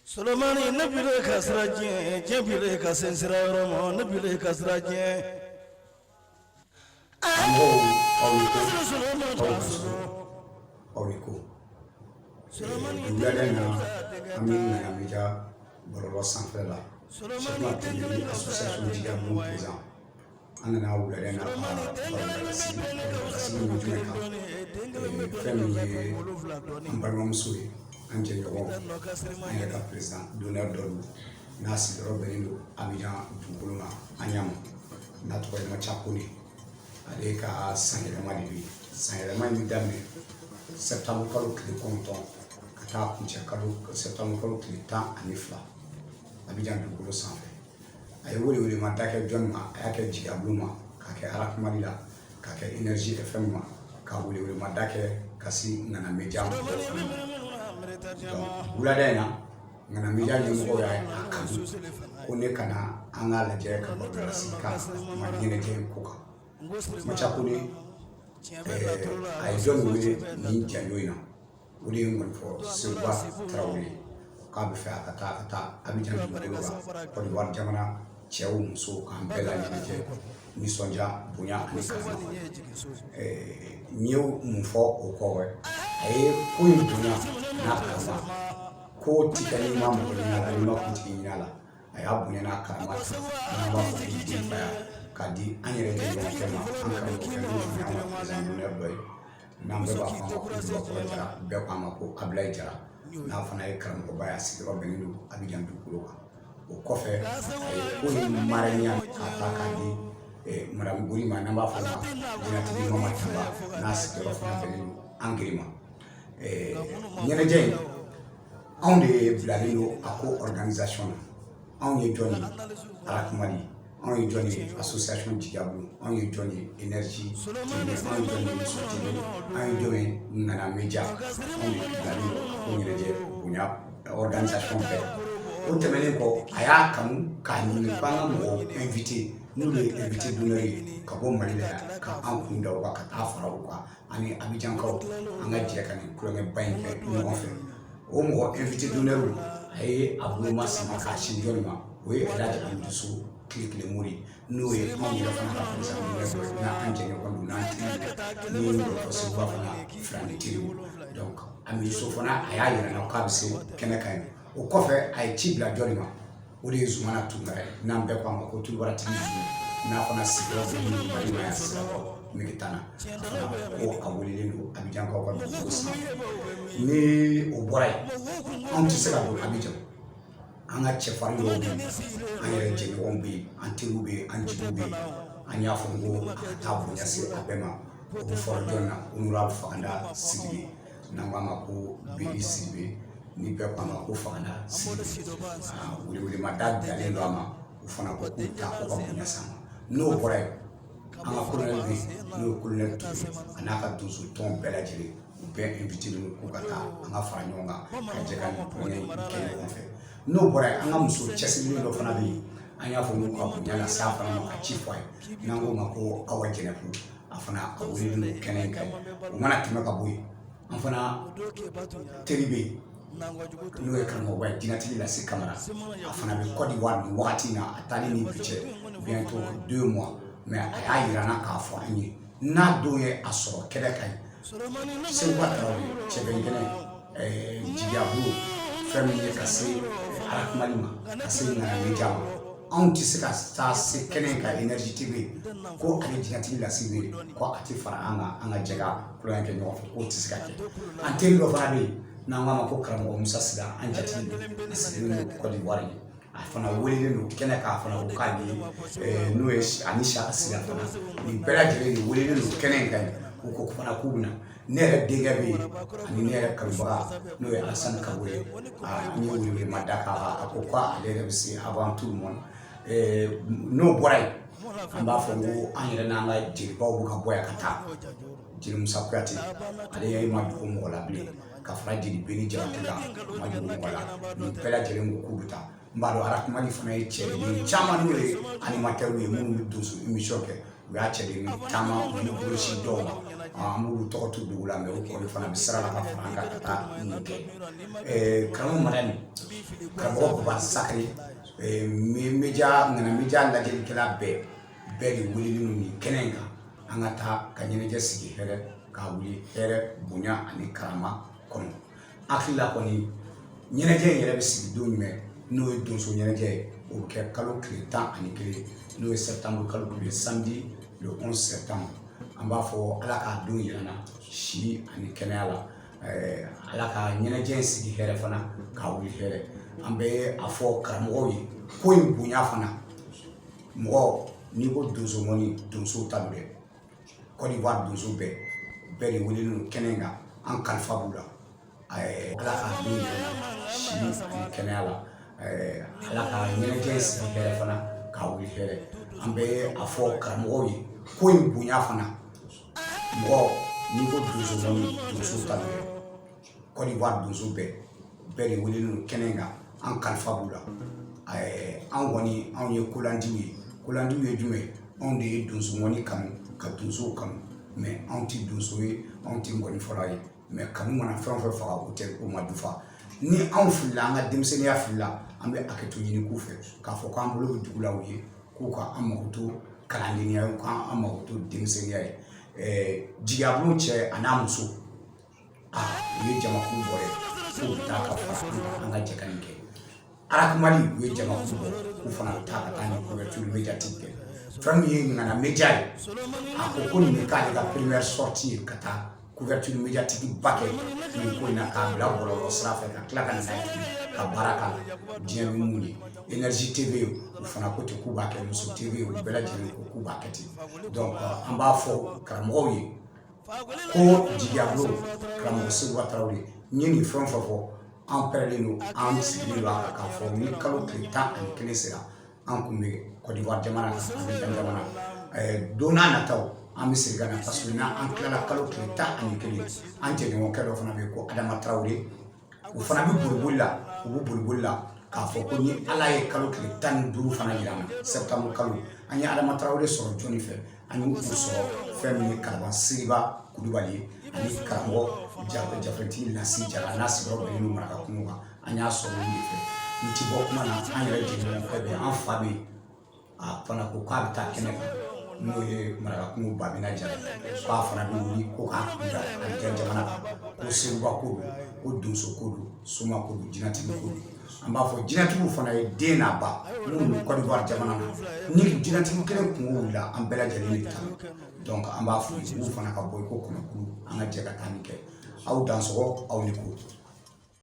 Solomani, ne bile ka sira diɲɛ, diɲɛ bile ka sen sira yɔrɔ ma, ne bile ka sira diɲɛ. Karamɔgɔw, aw ni ko, aw ka so, aw ni ko. Wulada in na, an bɛ Ŋana Media bɔlɔlɔ sanfɛ la. Cheikhna TV, association Jigiya Bulon président, an nana wulada in na ka baroda sigi. Baroda sigi min jumɛn kan? Fɛn min ye an balimamuso ye, an jɛɲɔgɔn, an yɛrɛ ka président d'honneur dɔ don, n'a sigiyɔrɔ bɛnnen don Abidjan dugukolo ma, an ɲa ma, n'a tɔgɔ ye Macha Kone. Ale ka sanyɛlɛma de bɛ yen. Sanyɛlɛma in bɛ daminɛ septembre kalo tile 9 ka taa kuncɛ kalo septembre kalo tile 12 Abidjan dugukolo sanfɛ. A ye welewelema da kɛ jɔnni ma? A y'a kɛ Jigiyabulon ma, k'a kɛ Arakumali la, k'a kɛ Énergie FM ma, ka welewelema da kɛ ka se Ŋana Media mɔgɔw fana ma. Donc wulada in na, Ŋana Media ɲɛmɔgɔw y'a kanu ko ne ka na an k'a lajɛ ka baroda sigi ka kuma ɲɛnajɛ in ko kan. Macha Kone, a ye jɔn wele nin janjo in na? O de ye Ŋɔnifɔ Seguba Tarawele ye, k'a bɛ fɛ a ka taa, a ka taa Abidjan dugukolo kan, Côte d'Ivoire jamana cɛw, musow, k'an bɛɛ la ɲɛnajɛ, nisɔndiya, bonya ani karama kɔnɔ. N ye mun fɔ o kɔ? A ye ko in bonya n'a karama. Ko ti kɛ n'i ma mɔgɔ ɲini a la, n'i ma kuntigi ɲini a la. A y'a bonya n'a karama ta, n'an b'a fɔ ko denfaya, k'a di an yɛrɛ jɛɲɔgɔnkɛ ma, an karamɔgɔkɛ, n'o fana y'an ka président d'honneur dɔ ye, n'an bɛɛ b'a fɔ a ma ko Dubakɔrɔ Jara, bɛɛ ko a ma ko Abilayi Jara, n'a fana ye karamɔgɔba ye, a sigiyɔrɔ bɛnnen don Abidjan dugukolo kan. O kɔfɛ, a ye ko in maranya k'a ta k'a di madame Gori ma, n'an b'a fɔ a ma Jinatigi Mama Tamba, n'a sigiyɔrɔ fana bɛnnen don Angiri ma. Ɲɛnajɛ in, anw de bilalen don a ko organisation na. Anw ye jɔn ye? Arakumali. Anw ye jɔn ye? Association Jigiyabulon. Anw ye jɔn ye? Énergie TV. Anw ye jɔn ye? Muso TV. Anw ye jɔn ye? Ŋana Media. Anw de bilalen don a ko ɲɛnajɛ bonya organisation bɛɛ. O tɛmɛnen kɔ, a y'a kanu k'a ɲini k'an ka mɔgɔw invité, n'olu ye invité d'honneur ye ka bɔ Mali la yan, ka an kun da o kan, ka taa fara o kan, ani Abidjankaw, an ka jɛ ka nin kulonkɛba in kɛ ɲɔgɔn fɛ. O mɔgɔ invité d'honneur, a ye a boloma sama k'a sin jɔnni ma? O ye Elhaji Amidu So Tile Kile Mori, n'o ye anw yɛrɛ fana ka président d'honneur dɔ ye, n'an jɛɲɔgɔn don, n'an teri don, ni Ŋɔnifɔ Seguba fana filani teriw. Donc Amidu So fana, a y'a yira n na k'a bɛ se kɛnɛ kan yen. O kɔfɛ, a ye ci bila jɔnni ma? O de ye Zumana Tunkara ye, n'an bɛɛ ko a ma ko Tulubaratigi Zu, n'a fana sigiyɔrɔ bɛnnen don Mali ma yan, Sirakɔrɔ Megetana. A fana ko a welelen don Abidjankaw ka dugukolo sanfɛ. Ni o bɔra yen, anw tɛ se ka don Abidjan, an ka cɛfarin dɔw bɛ yen, an yɛrɛ jɛɲɔgɔnw bɛ yen, an teriw bɛ yen, an jigiw bɛ yen. An y'a fɔ ko a ka taa bonya se a bɛɛ ma. O bɛ fɔra jɔn na? Honorable Faganda Sidibe, n'an ko a ma ko Beli Sidibe, ni bɛɛ ko a ma ko Faganda Sidibe. Welewelemada bilalen don a ma. O fana ko k'u ta ko ka bonya s'a ma. N'o bɔra yen, an ka colonel bɛ yen, n'o ye colonel Touré, a n'a ka donso tɔn bɛɛ lajɛlen, u bɛɛ invité don k'u ka taa, an ka fara ɲɔgɔn kan ka jɛ ka nin kulonkɛ in kɛ ɲɔgɔn fɛ. N'o bɔra yen, an ka muso cɛsirilen dɔ fana bɛ yen, an y'a fɔ n'u ka bonya lase a fana ma, ka ci fɔ a ye, n'an k'o ma ko Awa Jɛnɛku, a fana a welelen don kɛnɛ in kan. O mana tɛmɛ ka bɔ yen, an fana teri bɛ yen, n'o ye karamɔgɔba ye, Jinɛtigi Lase Kamara. A fana bɛ Côte d'Ivoire nin wagati in na. A taalen ni bi cɛ bientôt 2 mois, mais a y'a yira n na k'a fɔ an ye, n'a don ye a sɔrɔ kɛnɛ kan yen, Seguba Tarawele, cɛbɛn kɛnɛ, Jigiyabulon, fɛn min ye ka se Arakumali ma, ka se Ŋana Media ma, anw tɛ se ka taa se kɛnɛ in kan, Énergie TV, ko ale Jinɛtigi Lase bɛ yen, ko a tɛ fara an kan, an ka jɛ ka kulonkɛ kɛ ɲɔgɔn fɛ, k'o tɛ se ka kɛ. An teri dɔ fana bɛ yen, n'an k'a ma ko karamɔgɔ Musa Sila, an jatigi don, a sigilen don Côte d'Ivoire ye, a fana welelen don kɛnɛ kan. A fana ko k'ale, n'o ye ani Saka Sila fana, nin bɛɛ lajɛlen de welelen don kɛnɛ in kan yen. U ko fana k'u bɛ na. Ne yɛrɛ denkɛ bɛ yen, ani ne yɛrɛ kanubaga, n'o ye Alasani Kabo ye. N ye welewelema da k'a a ko k'ale yɛrɛ bɛ se avant tout le monde. N'o bɔra yen, an b'a fɔ ko an yɛrɛ n'an ka jelibaw bɛ ka bɔ yan ka taa. Jeli Musa Kuyate, ale ye ma dogo mɔgɔ la bilen, ka fara jeli Beni Jabate kan, a ma dogo mɔgɔ la. Nin bɛɛ lajɛlen ko k'u bɛ taa. N b'a dɔn Arakumali fana ye cɛ ye caman, n'o ye animateur ye, minnu bɛ donso émission kɛ. U y'a cɛden caman u y'u bolo sin dɔw ma, an b'olu tɔgɔ to dugu la, mais u kɔni fana bɛ sira la ka fara an kan ka taa nin kɛ. Karamɔgɔ Madani, karamɔgɔ Baba Sakari, média Ŋana Média lajɛlikɛla bɛɛ bɛɛ de welelen don nin kɛnɛ in kan. An ka taa ka ɲɛnajɛ sigi hɛrɛ, ka wuli hɛrɛ, bonya ani karama kɔnɔ. Hakili la kɔni, ɲɛnajɛ in yɛrɛ bɛ sigi don jumɛn, n'o ye donso ɲɛnajɛ ye, o bɛ kɛ kalo tile 11, n'o ye septembre kalo tile, samedi le 11 septembre. An b'a fɔ Ala k'a don yira n na si ani kɛnɛya la. Ala ka ɲɛnajɛ in sigi hɛrɛ fana, k'a wuli hɛrɛ. An bɛ a fɔ karamɔgɔw ye ko in bonya fana. Mɔgɔ n'i ko donso ŋɔni, donsow ta don dɛ. Côte d'Ivoire donso bɛɛ bɛɛ de welelen don kɛnɛ in kan, an kalifa b'u la. Ala k'a don yira n na si ani kɛnɛya la. Ala ka ɲɛnajɛ in sigi hɛrɛ fana, k'a wuli hɛrɛ. An bɛ a fɔ karamɔgɔw ye ko in bonya fana. Mɔgɔ n'i ko donso ŋɔni, donsow ta don dɛ. Côte d'Ivoire donso bɛɛ bɛɛ de welelen don kɛnɛ in kan, an kalifa b'u la. An kɔni, anw ye kolandiw ye. Kolandiw ye jumɛn ye? Anw de ye donso ŋɔni kanu, ka donsow kanu, mais anw tɛ donso ye, anw tɛ ŋɔni fɔla ye, mais kanu mana fɛn o fɛn faga, o tɛ o ma dufa. Ni anw filila, an ka denmisɛnninya filila, an bɛ hakɛto ɲini k'u fɛ, k'a fɔ k'an bolo bɛ dugu la u ye, k'u ka an mako to kalandenya ye, k'an mako to denmisɛnninya ye. Jigiyabulon cɛ a n'a muso, u ye jamakulu bɔ dɛ, k'u bɛ taa ka fara an kan, an ka jɛ ka nin kɛ. Arakumali, u ye jamakulu bɔ, k'u fana bɛ taa ka taa nin couverture médiatique kɛ. Fɛn min ye Ŋana Média ye, a ko ko nin bɛ k'ale ka première sortie ye, ka taa couverture médiatique ba kɛ nin ko in na, k'a bila bɔlɔlɔ sira fɛ, ka tila ka na n'a ye tuguni ka baara k'a la. Diɲɛ bɛ mun ye? Énergie TV, u fana ko ten k'u b'a kɛ. Muso TV, u bɛɛ lajɛlen ko k'u b'a kɛ ten. Donc an b'a fɔ karamɔgɔw ye ko jigiyabulon, karamɔgɔ Seguba Tarawele, n ye nin fɛn o fɛn fɔ, an pɛrɛlen don, an sigilen don a kan k'a fɔ ni kalo tile 11 sera, an kun bɛ Côte d'Ivoire jamana kan, Abidjan jamana. Don n'a nataw, an bɛ segin ka na, parce que n'an tilala kalo tile 11, an jɛɲɔgɔnkɛ dɔ fana bɛ yen ko Adama Tarawele, o fana bɛ boliboli la, u bɛ boliboli la k'a fɔ ko ni Ala ye kalo tile 15 fana yira an na, septembre kalo. An ye Adama Tarawele sɔrɔ jɔnni fɛ? An y'u sɔrɔ fɛn min ye Kalaban Siriba Kulubali ye, ani karamɔgɔ Jafɛtigi Lasi Jara, n'a sigiyɔrɔ bɛnnen don Maraka kungo kan. An y'a sɔrɔ olu de fɛ. N ti bɔ kuma na, an yɛrɛ jɛɲɔgɔnkɛ bɛ yen, an fa bɛ yen, a fana ko k'a bɛ taa kɛnɛ kan, n'o ye Maraka kungo Babina Jara ye, k'a fana bɛ wuli ko k'a kun da Abidjan jamana kan, ko Seguba ko don, ko donso ko don, soma ko don, jinɛtigi ko don. An b'a fɔ jinɛtigiw fana ye den n'a ba minnu bɛ Côte d'Ivoire jamana na. Ni jinɛtigi kelen kungo wulila, an bɛɛ lajɛlen de ta. Donc an b'a f'u ye k'u fana ka bɔ i ko kɔnɔkulu, an ka jɛ ka taa nin kɛ. Aw dansɔgɔ, aw ni ko.